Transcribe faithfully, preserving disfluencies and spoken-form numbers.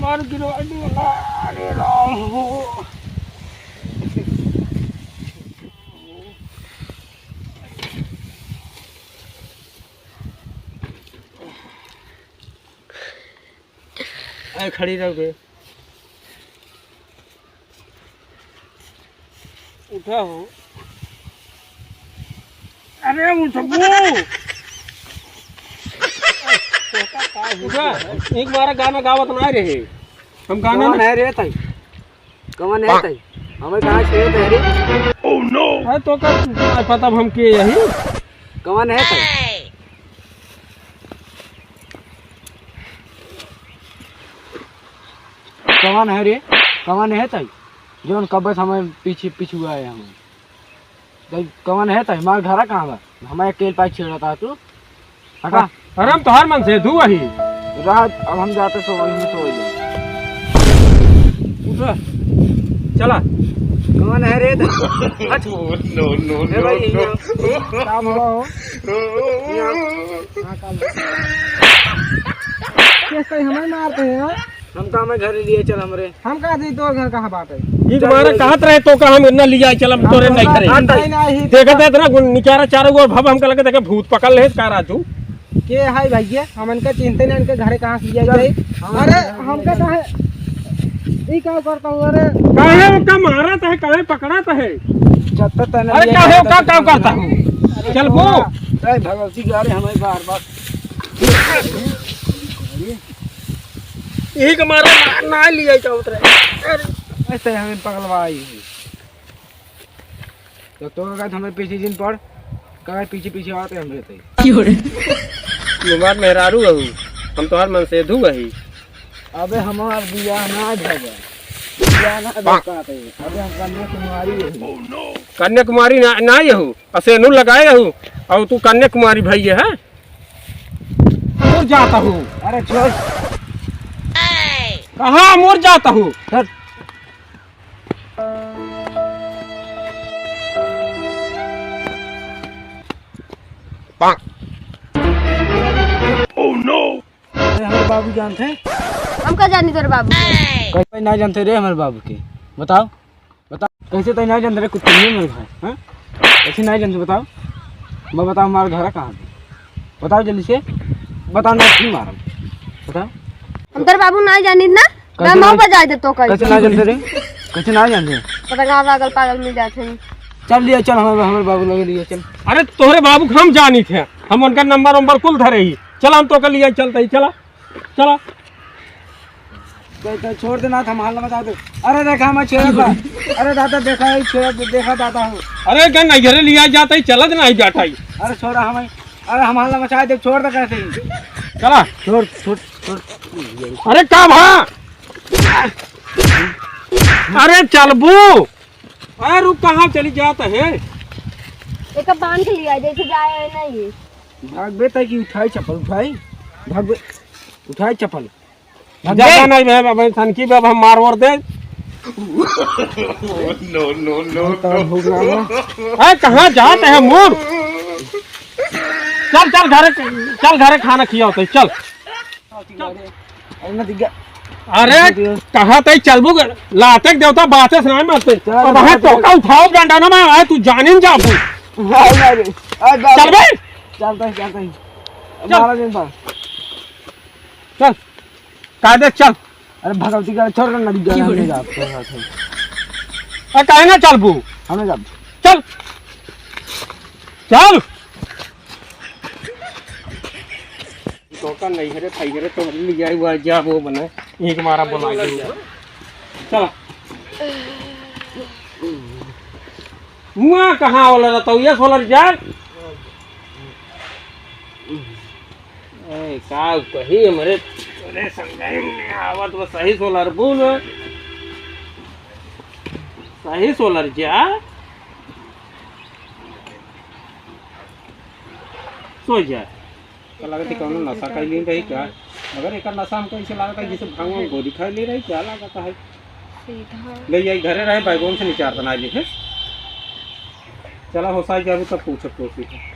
मार गिरवा दियो ना, अरे राम हो। अरे खड़ी रह बे। उठा हो। अरे उठबो। उठा, एक बार गाना गावत ना रहे। हम गाना कौन ना है रे तई? कौन है तई? हमें कहाँ से है रे? अरे तो का पता अब हम के यही? कौन है तई? कौन है रे? कौन है तई? जौन कब्बे से हमें पीछे, पीछे आए हमें। तई कौन है तई? हमार घरा कहाँ बा? हमें अकेल पाई छेड़त ह तू। हटा। अरे हम तोहार मनसेधू अही। रात अब हम जाते सो वहीं में सो जाए। उठ। चला। कौन है रे तई? हट। No, no, ए भाई, no, no। काम हो। यहाँ। हाँ, काम हो। कैसे हमें मारते हैं, हाँ? हम तो हमें घर लिए चल हमरे। हम कहा जी तोर घर कहाँ बाटे? ई तुम्हारा कहत रहे तो का हम इतना लिया चल, हम तोरे हम नहीं करे। नहीं, नहीं, देखत है इतना गुन-, निचारा चारों ओर भव हमका लगे देखे भूत पकड़ ले का राजू। के है भैया? हमन का चिंते नहीं, इनके घरे कहाँ से लिया चल, जाए? हम अरे, हमका काहे, ई का करता हूँ, अरे? काहे उनका मारत है, काहे पकड़त है? जब तक तने अरे, लिया काहे जाता उनका है, का करता हूँ? चल बो। अरे, भगवती जा रहे हमें बार बार। यही के मारा ना, ना लिया जावत रहे। अरे। ऐसे हमें पगलवाई है। तो तोर का हमें पीछे जिन पड़, का पीछे पीछे आते हम रहते। क्यों रे? तुम्हार मेहरारू हऊ, हम तोहार मनसेधू हई। अबे हमार बियाह ना भवा, बियाह ना भवा कहते। अबे हम कन्याकुमारी हई। कन्याकुमारी ना, ना हऊ, असेनू लगाए हऊ, और तू कन्याकुमारी भई है? मोर जाता हूँ। अरे छोड़। कहाँ मोर जाता हूँ? हट। Oh no! अरे हमारे बाबू जानते हैं? हम का जानी तोरे बाबू के? कैसे ना जानते रे हमारे बाबू के? बताओ। बता, कैसे तई नहीं जानते रे कुत्ते मेरे भाई, हाँ? कैसे नहीं जानते बताओ? मैं बताओ हमारा घर कहाँ पे? बताओ जल्दी से, बताओ ना क्यों मारम? बताओ। हम तोर बाबू नहीं जानित ना, कैसे मैं मऊ नहीं, बजाए दे तो कैसे कैसे? नहीं जानते रे? कैसे नहीं जानते? पता कहाँ पागल पागल मिल जाते हैं। चल लिया, चल हमारे, हमारे बाबू लगे लिया, चल। अरे तोहरे बाबू के हम जानित है, हम उनका नंबर वंबर कुल धरे ही। चला हम तो कर लिया, चलते ही, चला, चला। तो, तो छोड़ देना, हम हल्ला मचा दे। अरे देखा, हम छेड़ा था। अरे दादा, देखा, ये छेड़ा, देखा दादा हो। अरे गन नहीं घरे लिया जाता ही, चलत नहीं जाता ही। अरे छोड़ा हमें, अरे हम हल्ला मचा दे, छोड़ दे कहते ही। चला। छोड़, छोड़, छोड़। अरे का भा? अरे चलबू। अरे रुक, कहाँ चली जात है? एक बांध के लिया, जैसे जाए है ना ये। भाग बे, ताकि उठाई चप्पल, उठाई। भाग बे, उठाई चप्पल। भाग जाता बे। नहीं बे, अब सनकी बे, अब हम मार वार दे। No, no, no, बहुत और no। भूख लगा है। ए, कहाँ जात है मूर? चल, चल घरे, चल घरे खाना खियाओ तो, चल। अरे ना दिग्गा। अरे, दिग्गा। कहाँ तई चलबू ग-, लाते के देवता बाते से नहीं मरते। चल, अब हमें चल, टोका चल। उठाओ डंडा ना मैं आए, तू जाने न जाबू। नहीं, नहीं, नहीं। आ, जा, चल बे। चलता ही, चलता ही। चल। मारा नहीं बा। चल। कायदे चल। अरे भगवती का छोड़ ना दिग्गा, हम नहीं जाते हैं। आ, काहे ना चलबू? हम नहीं जाते। चल। चल। तोका नैहरे फैहरे तो लिया हुआ जा वो बने, एक मारा बोला दे। चल। मुआ कहाँ वाला रहता हूँ, ये सोलर जान। ए, का कही हमरे, अरे समझाई में आवत बस सही सोलर बोल। सही सोलर जा। सो जा। का लागत है, कौनो नशा कर ली रही क्या? मगर एकर नशा हमको ऐसे लागत है, जैसे भांग वांग गोली खा ले रही, क्या लागत है? सीधा। ले, ये घरे रहे, बैगोन से निचार बना ली, फिर। चला, हो साई जावे, तब पूछब तो सीधा।